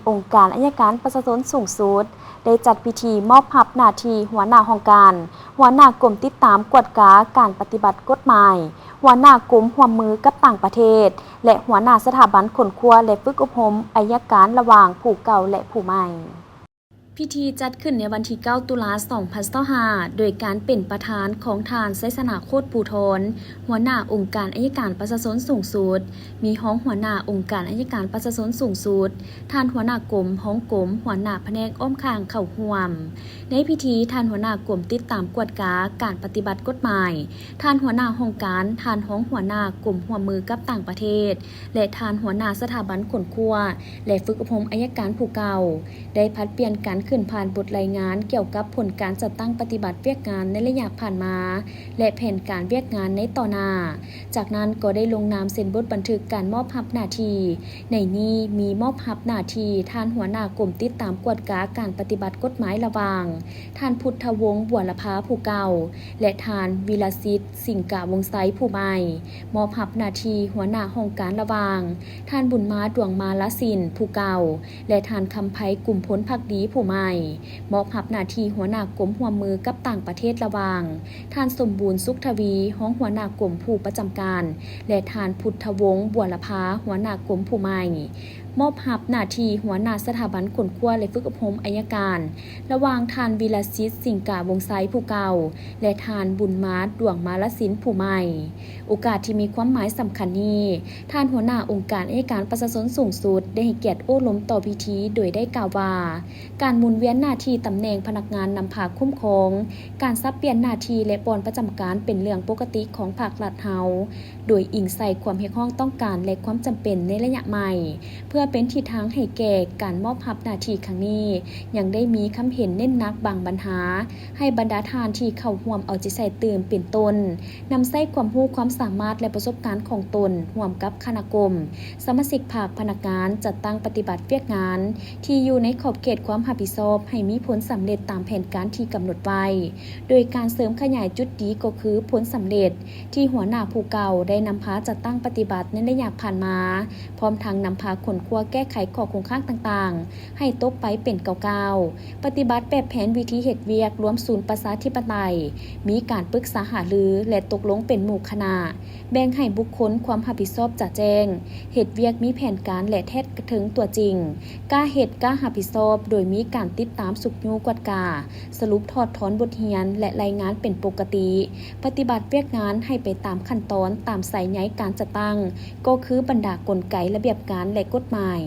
ອົງການໄອຍະການປະຊາຊົນສູງສຸດ ໄດ້ຈັດພິທີມອບຮັບໜ້າທີ່ຫົວໜ້າຫ້ອງການ, ຫົວໜ້າກົມຕິດຕາມກວດກາການປະຕິບັດກົດໝາຍ, ຫົວໜ້າກົມຮ່ວມມືກັບຕ່າງປະເທດ ແລະ ຫົວໜ້າສະຖາບັນຄົ້ນຄວ້າ ແລະ ຝຶກອົບຮົມໄອຍະການລະຫວ່າງຜູ້ເກົ່າ ແລະ ຜູ້ໃໝ່. ພິທີຈັດຂຶ້ນໃນວັນທີເກົ້າ ຕຸລາ ສອງພັນຊາວຫ້າ ໂດຍການເປັນປະທານຂອງທ່ານ ໄຊຊະນະ ໂຄດພູທອນ, ຫົວໜ້າອົງການໄອຍະການປະຊາຊົນສູງສຸດ, ມີຮອງຫົວໜ້າອົງການໄອຍະການປະຊາຊົນສູງສຸດ, ທ່ານຫົວໜ້າກົມ, ຮອງກົມ, ຫົວໜ້າພະແນກອ້ອມຂ້າງເຂົ້າຮ່ວມ. ໃນພິທີ, ທ່ານຫົວໜ້າກົມຕິດຕາມກວດກາການປະຕິບັດກົດໝາຍ, ທ່ານຫົວໜ້າຫ້ອງການ, ທ່ານຮອງຫົວໜ້າກົມຮ່ວມມືກັບຕ່າງປະເທດ ແລະ ທ່ານຫົວໜ້າສະຖາບັນຄົ້ນຄວ້າ ແລະ ຝຶກອົບຮົມໄອຍະການຜູ້ເກົ່າ ໄດ້ຜັດປ່ຽນກັນຂຶ້ນຜ່ານບົດລາຍງານກ່ຽວກັບຜົນການຈັດຕັ້ງປະຕິບັດວຽກງານໃນໄລຍະຜ່ານມາ ແລະ ແຜນການວຽກງານໃນຕໍ່ໜ້າ. ຈາກນັ້ນກໍໄດ້ລົງນາມເຊັນບົດບັນທຶກການມອບຮັບໜ້າທີ່. ໃນນີ້ມີມອບຮັບໜ້າທີ່ທ່ານຫົວໜ້າກົມຕິດຕາມກວດກາການປະຕິບັດກົດໝາຍລະຫວ່າງ ທ່ານພຸດທະວົງ ບົວລະພາ ຜູ້ເກົ່າ ແລະ ທ່ານວິລະສິດ ສິງກາວົງໄຊ ຜູ້ໃໝ່. ມອບຮັບໜ້າທີ່ຫົວໜ້າຫ້ອງການລະຫວ່າງ ທ່ານບຸນມາ ດວງມາລະສິນ ຜູ້ເກົ່າ ແລະ ທ່ານຄຳໄພ ກຸມພົນພັກດີ ຜູ້ໃໝ່. ມອບຮັບໜ້າທີ່ຫົວໜ້າກົມຮ່ວມມືກັບຕ່າງປະເທດລະຫວ່າງ ທ່ານສົມບູນ ສຸກທະວີ ຮອງຫົວໜ້າກົມຜູ້ປະຈຳການ ແລະ ທ່ານພຸດທະວົງ ບົວລະພາ ຫົວໜ້າກົມຜູ້ໃໝ່. ມອບຮັບໜ້າທີ່ຫົວໜ້າສະຖາບັນຄົ້ນຄວ້າ ແລະ ຝຶກອົບຮົມໄອຍະການ ລະຫວ່າງທ່ານວິລະສິດ ສິງກາວົງໄຊ ຜູ້ເກົ່າ ແລະ ທ່ານບຸນມາ ດວງມາລະສິນ ຜູ້ໃໝ່. ໂອກາດທີ່ມີຄວາມໝາຍສຳຄັນນີ້, ທ່ານຫົວໜ້າອົງການໄອຍະການປະຊາຊົນສູງສຸດ ໄດ້ໃຫ້ກຽດໂອ້ລົມຕໍ່ພິທີ ໂດຍໄດ້ກ່າວວ່າ ການໝູນວຽນໜ້າທີ່ຕຳແໜ່ງພະນັກງານນຳພາຄຸ້ມຄອງ, ການສັບປ່ຽນໜ້າທີ່ ແລະ ບ່ອນປະຈຳການເປັນເລື່ອງປົກກະຕິຂອງພາກລັດເຮົາ, ໂດຍອີງໃສ່ຄວາມຮຽກຮ້ອງຕ້ອງການ ແລະ ຄວາມຈຳເປັນໃນໄລຍະໃໝ່. ເພື່ອເປັນທິດທາງໃຫ້ແກ່ການມອບຮັບໜ້າທີ່ຄັ້ງນີ້, ຍັງໄດ້ມີຄຳເຫັນເນັ້ນໜັກບາງບັນຫາ ໃຫ້ບັນດາທ່ານທີ່ເຂົ້າຮ່ວມເອົາໃຈໃສ່ຕື່ມ ເປັນຕົ້ນ ນຳໃຊ້ຄວາມຮູ້ຄວາມສາມາດ ແລະ ປະສົບການຂອງຕົນ ຮ່ວມກັບຄະນະກົມ, ສະມາຊິກພັກ, ພະນັກງານ, ຈັດຕັ້ງປະຕິບັດວຽກງານທີ່ຢູ່ໃນຂອບເຂດຄວາມຮັບຜິດຊອບ ໃຫ້ມີຜົນສຳເລັດຕາມແຜນການທີ່ກຳນົດໄວ້. ໂດຍການເສີມຂະຫຍາຍຈຸດດີກໍຄືຜົນສຳເລັດ ທີ່ຫົວໜ້າຜູ້ເກົ່າໄດ້ນຳພາຈັດຕັ້ງປະຕິບັດໃນໄລຍະຜ່ານມາ, ພ້ອມທັງນຳພາຄົ້ນຄວ້າແກ້ໄຂຂໍ້ຄົງຄ້າງຕ່າງໆ ໃຫ້ຕົກໄປເປັນກ້າວໆ, ປະຕິບັດແບບແຜນວິທີເຮັດວຽກລວມສູນປະຊາທິປະໄຕ, ມີການປຶກສາຫາລື ແລະ ຕົກລົງເປັນໝູ່ຄະນະ, ແບ່ງໃຫ້ບຸກຄົນຄວາມຮັບຜິດຊອບຈະແຈ້ງ, ເຮັດວຽກມີແຜນການ ແລະ ແທດກະເທິງຕົວຈິງ, ກ້າເຮັດ, ກ້າຮັບຜິດຊອບ, ໂດຍມີການຕິດຕາມ, ຊຸກຍູ້, ກວດກາ, ສະຫຼຸບ, ຖອດຖອນບົດຮຽນ ແລະ ລາຍງານເປັນປົກກະຕິ, ປະຕິບັດວຽກງານໃຫ້ໄປຕາມຂັ້ນຕອນ, ຕາມສາຍໃຍການຈັດຕັ້ງ, ກໍຄືບັນດາກົນໄກ, ລະບຽບການ ແລະ ກົດໝາຍ.